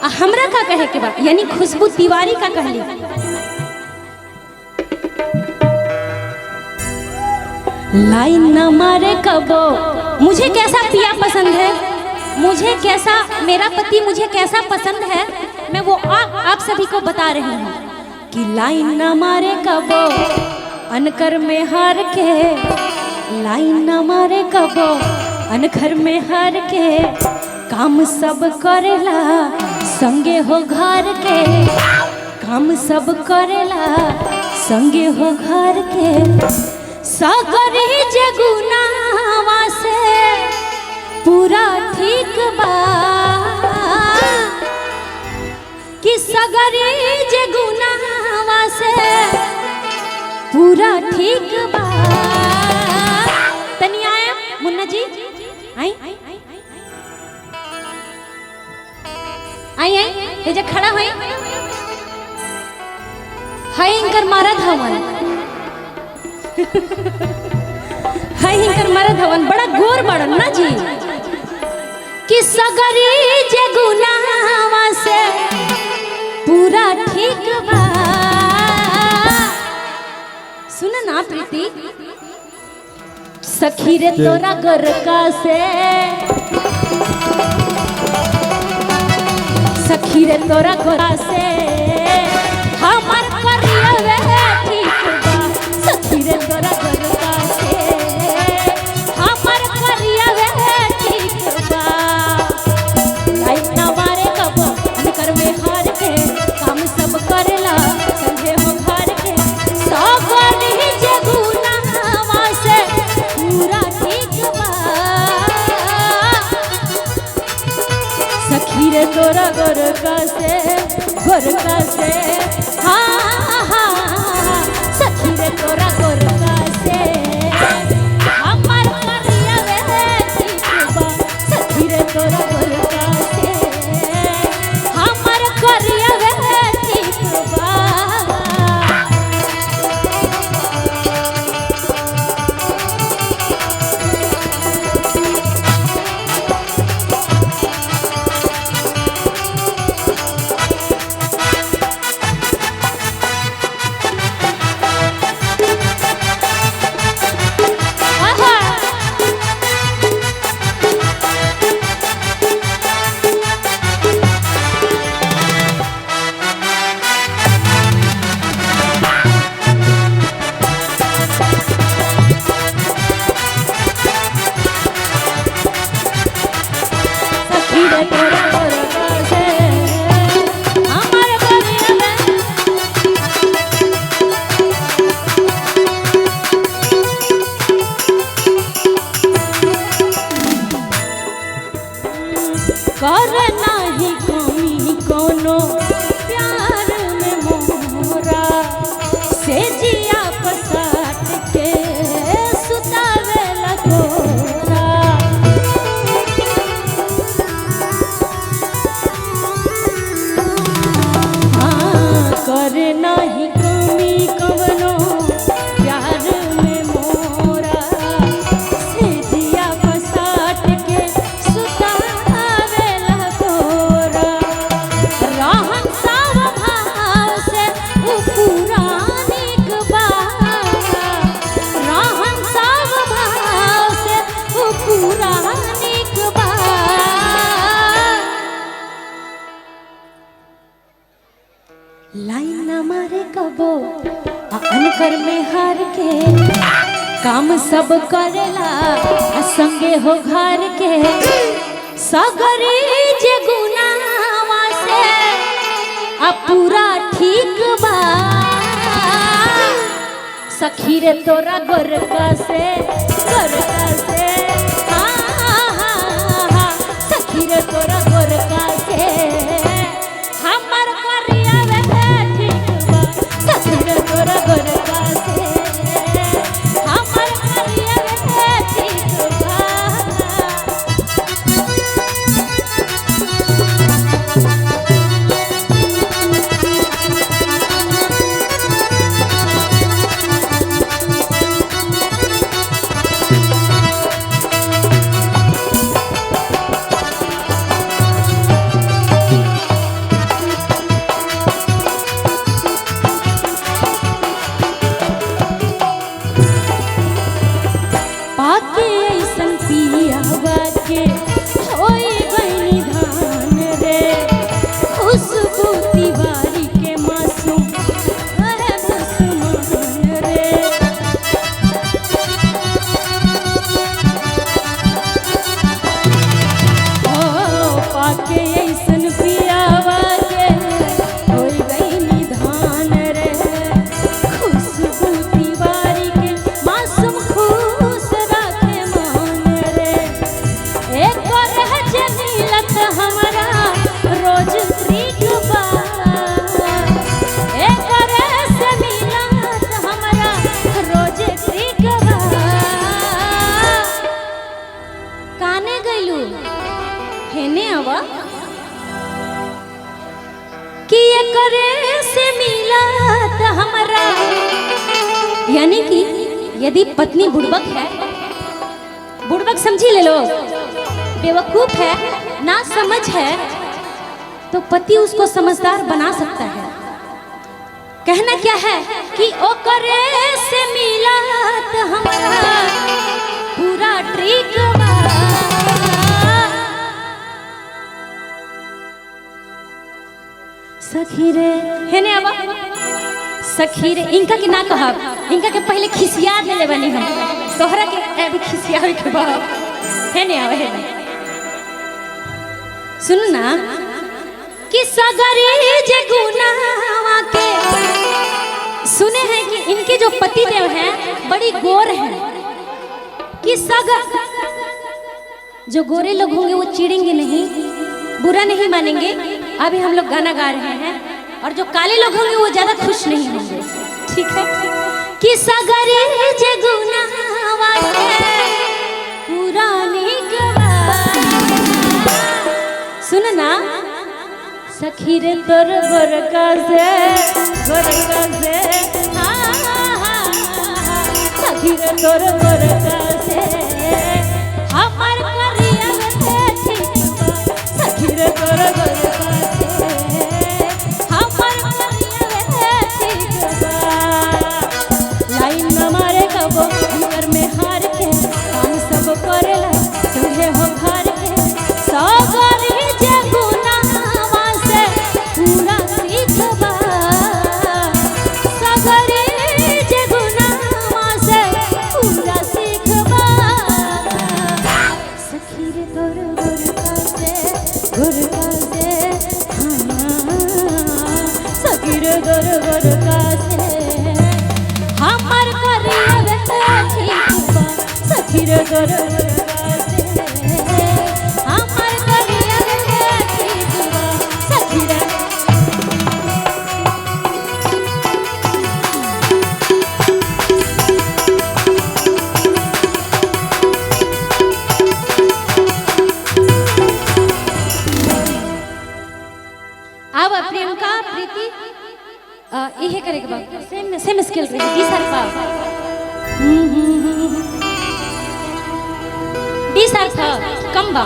आ हमरा का कहे के बा, यानी खुशबू तिवारी का कहली। लाइन न मारे कबो, मुझे कैसा पिया पसंद है, मुझे कैसा मेरा पति मुझे कैसा पसंद है, मैं वो आप सभी को बता रही हूँ कि लाइन न मारे कबो अनकर में हार के, लाइन न मारे कबो अनखर में हार के, काम सब करेला संगे हो घर के, काम सब करेला संगे हो घर के, सागर ही जगुनावा से पूरा ठीक बा, कि सगर ही जगुनावा से पूरा ठीक बा। तनी आया मुन्ना जी, आई आई आई ये जे खड़ा होई हाय इनकर मारा धवन, हाय इनकर मारा धवन बड़ा गोर बड़न ना जी, कि सगरी जे गुनावा से पूरा ठीक बा। सुन ना प्रीति, सखी रे तोरा गोरका से, सखी रे तोरा गोरा से हमार करियवे ठीक बा, सखी रे तोरा गोरका से हमार करियवे ठीक बा। लाइन ना मारे कबो अनकर में हार के, काम सब करेला संगे हो घर के, सागर ही जगुनावा से पूरा ठीक बा, सखी रे तोरा गोरका से, गोरका से हाँ हाँ, सखी रे तोरा गोरका से हमार करियवे ठीक बा, सखी रे तोरा गोरका से हमार करियवे ठीक बा। आहा! सखी रे तोरा गोरका से हमार करियवे। कर नाही कमी कोनो प्यार में मोरा, से जिया पसाट के सुतावेला गोरा। हाँ, कर नाही कमी कवनो प्यार में मोरा, से जिया पसाट के सुतावेला गोरा। रहन साव भाव से उ पूरा निक बा, रहन साव भाव से उ पूरा निक बा। लाइन ना मारे कबो आ अनकर में हार के, काम सब करेला आ संगे हो घर के, सगरी जे गुनावा से आ पूरा ठीक बा, सखी रे तोरा गोरका से, गोरका से हाँ हाँ हाँ, सखी रे तोरा गोरका से हमार करियवे ठीक बा, सखी रे तोरा गोरका से हमार करियवे ठीक बा। कि ये करे से मिलत हमरा। यानी कि यदि पत्नी बुड़बक है, बुड़बक समझी ले लो, बेवकूफ है, ना समझ है, तो पति उसको समझदार बना सकता है। कहना क्या है कि ओ करे से मिलत हमरा पूरा ट्रिक बा। सखी रे हेने आवा, सखी रे इनका के ना कहब, इनका के पहले खिसिया देले बनी हम, तोहरा के अभी खिसियावे के बा। हेने आवा, हेने सुन ना कि सगरे जे गुनावा के। सुने हैं कि इनके जो पति देव हैं बड़ी गोर हैं, कि सगर जो गोरे लोग होंगे वो चिढ़ेंगे नहीं, बुरा नहीं मानेंगे। अभी हम लोग गाना गा रहे हैं, और जो काले लोग होंगे वो ज्यादा खुश नहीं होंगे, ठीक है। कि सगरे जे गुनावा के पुरानी गवा। सुन ना सखी रे तोर गोरका से, गोरका से, हाँ हाँ, सखी रे तोर गोरका से हमार करिया रे ठीक बा। सखी रे तोर गोरका से हमार करिया रे ठीक बा। लाइन न मारे कबो अंदर में हार के, काम सब करेला संगे हो घर के। सागर जे गुनावा से पूरा सीखबा, सागर जे गुनावा से पूरा सीखबा। सखी रे तोर गोरका से, गोरका से, हाँ, सखी रे तोर गोरका से हमार करिया रे ठीक बा। सखी रे तोर गोरका से हमार करिया रे ठीक बा। सखी रे अब प्रियंका प्रीति इहे करे के बाद सेम सेम स्किल रही डी सर पा, डी सर था कम बा।